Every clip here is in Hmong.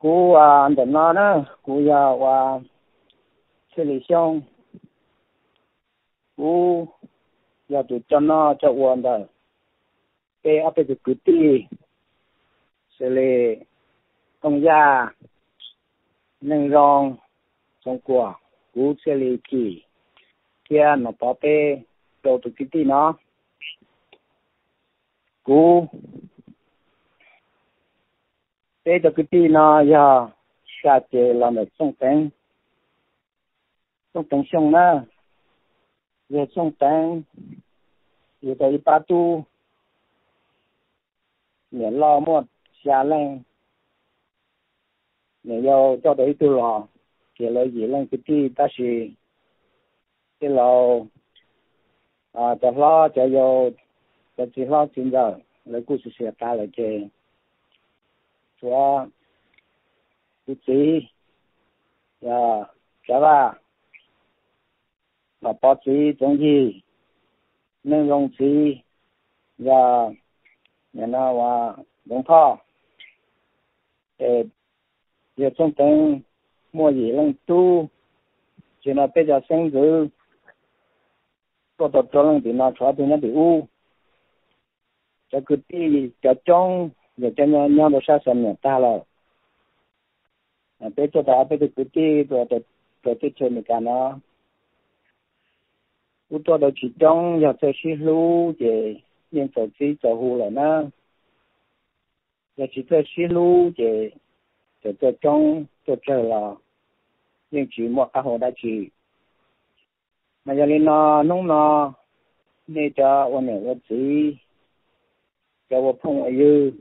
Kuv ntawm no na, kuv yog ua Txhiaj Lis Xyooj. Kuv yog tus coj noj coj ua ntawm peb ob peb tug kwv tij, xws li Tooj Yaj, Neej Zoo, Txoov Kuam, kuv Txhiaj Lis Kim, thiab Nom Pov peb rau tus kwv tij no. Kuv, peb cov kwv tij no yog sa ces los ntawm Txooj Teev, Txooj Teev Xyooj na, yog Txooj Teev, yug tau ib pab tub, niam loj muaj xya leej, niam yau coj tau ib tug los, ces lawv yim leej kwv tij tab sis tej laus, cov hlob cov yau, cov txiv hlob txiv ntxawm lawv kuj xiam xiam tas lawm ces tshuav kuv txiv, yog Tsav Vaj, Nom Pov txiv Txoov Yig, Neej Zoo txiv, yog Ntxoov Thoj, es yog Txooj Teev muaj yim leej tub, ces no peb cov xeeb ntxwv tuaj tau rau leej tim no, tshuav ob tug nyob tim ub. Cov kwv tij cov coob yog cov nyob rau sab Xam Niam tag lawm. Peb tuaj tau ob peb tug kwv tij rau teb chaws Amelikas no, kuj tuaj tau tsis coob, yog txawj sib hlub ces yeej txaus txib txaus hu lawm na. Yog tsis txawj sib hlub ces txawm tuaj coob tuaj tsawg los yeej tsis muaj qab hau dab tsi. Mas yog li no, hnub no nej cov ua niam ua txiv, cov ua phooj ua ywg,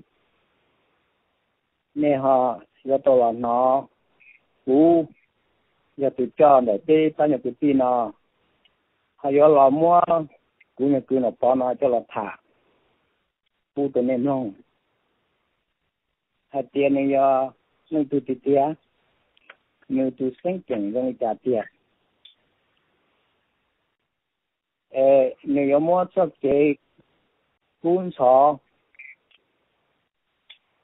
nej ho yuav tau los hnov kuv yog tus coj ntawm peb pab nyuag kwv tij no, ho yuav los muab kuv nyuag kwv Nom Pov no coj los tham pub rau nej mloog hais tias nws yog leej twg tiag tiag, nws tus xeeb ceem zoo li cas tiag. Es nws yuav muab txoj kev kub ntxhov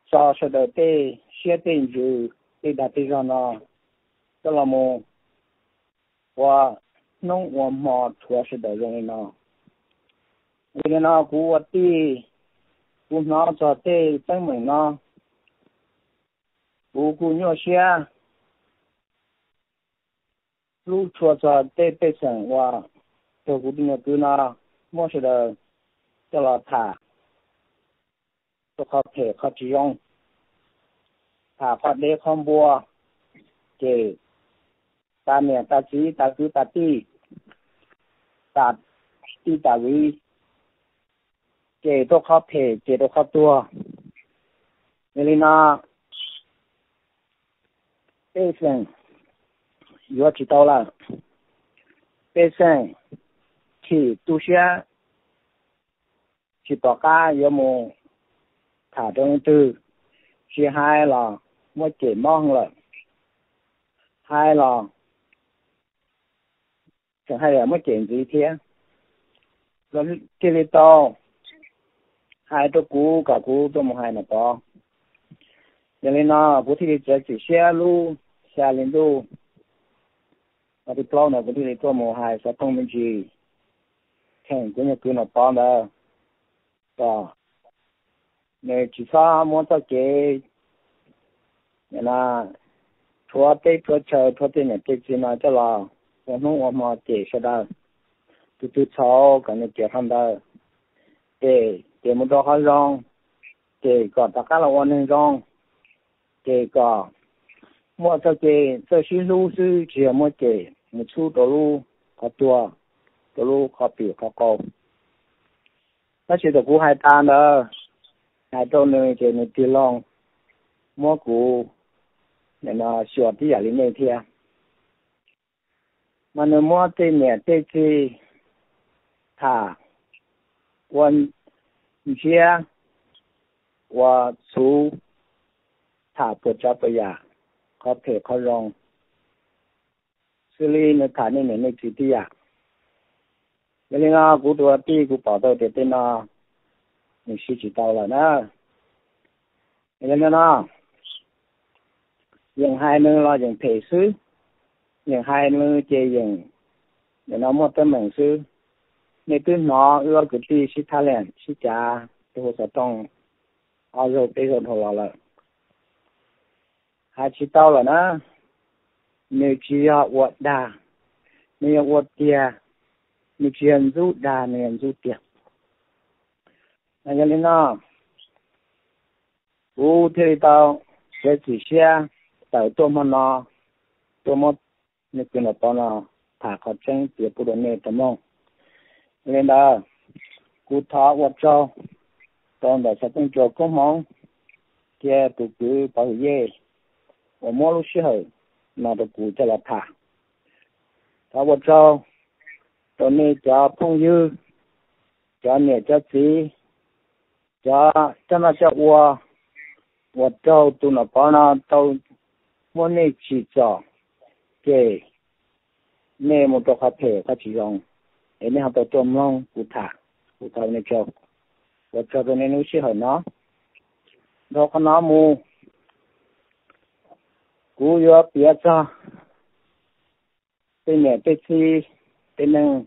tso sawv daws tej siab tej ntsws, tej dag tej zog no coj los mus ua hnub ua hmo rhuav sawv daws zoo li no. Yog li no kuv ua tij, kuv hnov txog tej teeb meem no, kuv kuj nyuaj siab hlub tshua txog tej pej xeem uas raug kuv tus nyuag kwv no muab sawv daws coj los tham rau qhov phem qhov tsis zoo, tham qhov deb qhov npua, ces tas niam tas txiv tas kwv tas tij, tas tij tas viv, ces rau qhov phem ces rau qhov tuag. Yog li no pej xeem yuav tsis tau lawm, pej xeem chim tu siab, tsis pom qab yuav mus tham rau leej twg, tsis hais los muab cem mob lawm, hais los tseem hais yam muab cem ntxiv thiab. Thiaj li tau hais rau kuv kom kuv tuaj mus hais Nom Pov. Yog li no kuv thiaj li txiav txim siab lub xya hli ntuj, ob tib plaub no kuv thiaj li tuaj mus hais xov tooj me ntsis cheem kuv nyuag kwv Nom Pov ntawd, kom nws tsis txhob muab txoj kev rhuav teb rhuav chaw rhuav tej niam tej txiv no coj los ua hnub ua hmo cem sawv daws. Tus twg txhaum kom nws cem qhov ntawd, ces cem mus rau qhov zoo, ces kom rov qab los ua neeg zoo, ces kom muaj txoj kev txawj sib hlub xwb, tsis yog muab cem mus txhub rau lub qhov tuag, rau lub qhov pim qhov qau. Tab sis thaum kuv hais tas ntawd, hais rau nws ces nws tig loo muab kuv xyuas tib yam li nej thiab. Mas nws muab tej niam tej txiv tham ua ntsiab ua txhuv, tham puas tsav puas yam, qhov phem qhov zoo, xws li nws tham nej niam nej txiv tib yam. Yog li no kuv tus tij kuv pom tau tias tej no nws siv tsis tau lawm na. Yog li no, Yeem hais nws los yeem phem xwb, yeem hais nws ces yeem nim no muaj teeb meem xwb. Nej twb hnov wb ob kwv tij sib thab leeg sib cav rau hauv xov tooj ob zaug peb zaug dhau los lawm. Hais tsis tau lawm na, nws tsis yog ua dag, nws yog ua tiag, nws tsis yog ntxub dag, nws yog ntxub tiag. Yog li no, kuv thiaj li tau txiav txim siab tawm tuaj hmo no, tuaj muab nej kwv Nom Pov no tham qhov tseeb piav pub rau nej tau mloog. Li ntawd, kuv thov ua tsaug rau ntawm xov tooj tsuas koob hmoov thiab tus kwv Pov Hwm Yej uas muab lub sij hawm no rau kuv coj los tham. Thov ua tsaug rau nej cov phooj ywg, cov niam cov txiv, cov coj noj coj ua uas raug tus Nom Pov no tau muab nej tsim txom, ces nej mus rau qhov phem qhov tsis zoo, es nej ho tau tuaj mloog kuv tham, kuv thov nej tsaug, ua tsaug rau nej lub sij hawm no. Dhau qhov no mus, kuv yuav piav txog tej niam tej txiv, tej neeg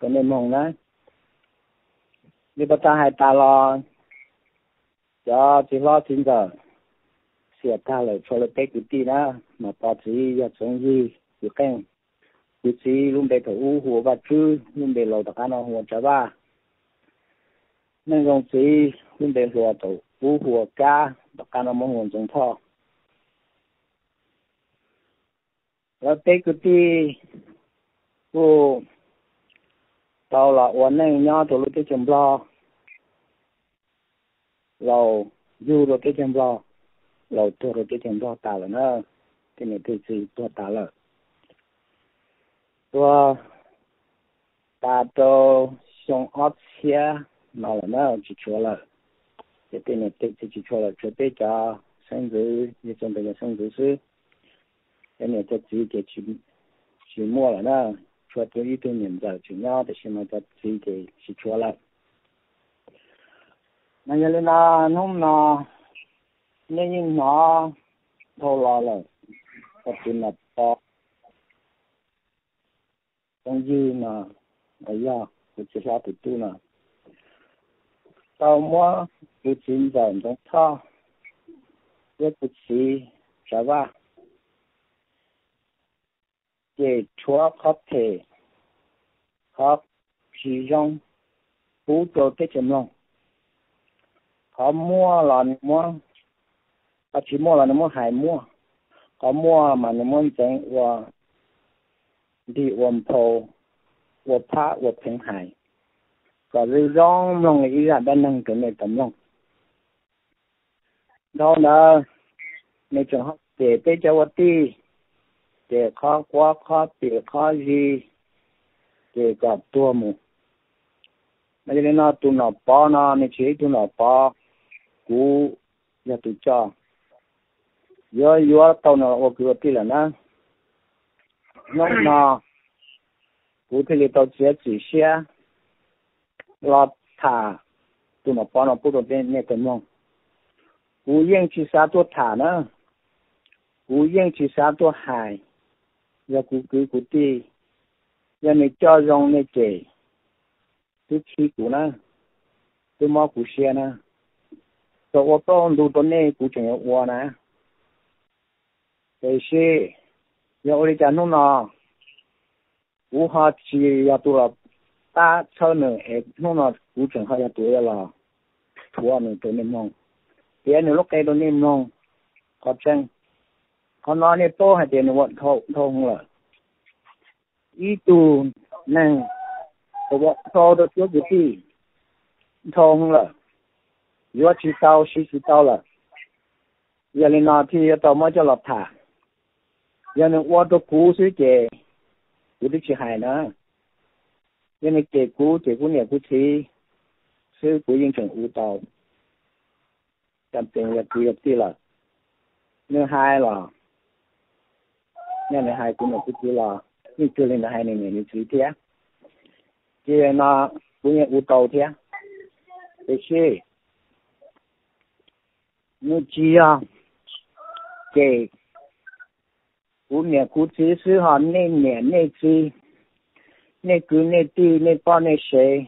rau nej mloog na. Li puag ta hais tas los, cov txiv hlob txiv ntxawm xiam tag lawm, tshuav lawv peb kwv tij na. Nom Pov txiv yog Txoov Yig kwv Qeej, kuv txiv lub npe thaum ub hu ua Vaj Tswb, lub npe laus tom qab no hu ua Tsav Vaj. Neej Zoo txiv lub npe hluas thaum ub hu ua Kab, tom qab no muab hu ua Ntxoov Thoj. Lawv peb kwv tij kuj tau los ua neej nyob rau lub teb chaws Nplog, laus yug rau teb chaws Nplog, laus tuag rau teb chaws Nplog tas lawm na. Tej niam tej txiv tuag tas lawm, tuag tas rau xyoo ob txhiab no lawm na, tsis tshuav lawm. Ces tej niam tej txiv tsis tshuav lawm, tshuav peb cov xeeb ntxwv, yog txog ntawm cov xeeb ntxwv xwb. Cov niam cov txiv ces tsis muaj lawm na, tshuav ib tug niam ntxawm tseem nyob, tiam sis mas cov txiv ces tsis tshuav lawm. Mas yog li no, hnub no nej yeej hnov dhau los lawm, tus Nom Pov Txoov Yig no, uas yog kuv txiv hlob tus tub no, tau muab kuv txiv ntxawm Ntxoov Thoj thiab kuv txiv Tsav Vaj, ces tshuav qhov phem, qhov tsis zoo pub rau teb chaws mloog. Qhov muaj los nws muab, qhov tsis muaj los nws muab hais muaj, qhov muaj mas nws muab ntxeev ua ntig ua nphau, ua phab ua pheev hais, kom zoo zoo mloog li ib zaj dab neeg rau nej tau mloog. Dhau ntawd, nws tseem ho cem peb cov ua tij, cem qhov quav qhov pim qhov zis, ces kom tuag mus. Mas yog li no, tus Nom Pov no nws tsis yog ib tug Nom Pov kuv yog tus coj, yuav yuav tau nws los ua kwv ua tij lawm na. Hnub no kuv thiaj li tau txiav txim siab los tham tus Nom Pov no pub rau nej tau mloog. Kuv yeej tsis xav tuaj tham na, kuv yeej tsis xav tuaj hais. Yog kuv kwv kuv tij, yog nws coj zoo nej ces twb khib kuv na, twb mob kuv siab na. Txawm ua tau ntu rau nej kuv tseem yuav ua na. Tiam sis yog ua li cas hnub no kuv ho tsis yog tus los pab txhawb nws es hnub no kuv tseem ho yog tus los thuav nws rau nej mloog, piav nws lub qe rau nej mloog. Qhov tseeb, qhov no nej paub hais tias nws ua dhau hwv lawm. Ib tug neeg uas ua dhau rau cov kwv tij dhau hwv lawm, yuav tsis tau siv tsis tau lawm. Yog li no thiaj yuav tau muab coj los tham. Yog nws ua rau kuv xwb ces kuv twb tsis hais na. Yog nws cem kuv, cem kuv niam kuv txiv xwb kuv yeej tseem ua tau. Cam pees yog kwv yog tij lawm, nws hais los, yog nws hais kuv niam kuv txiv los yeej cuag li nws hais nws niam nws txiv thiab. Ces no kuv yeej ua tau thiab. Tiam sis nws tsis yog cem Kuv niam kuv txiv xwb, ho nej niam nej txiv, nej kwv nej tij, nej poj nej sev,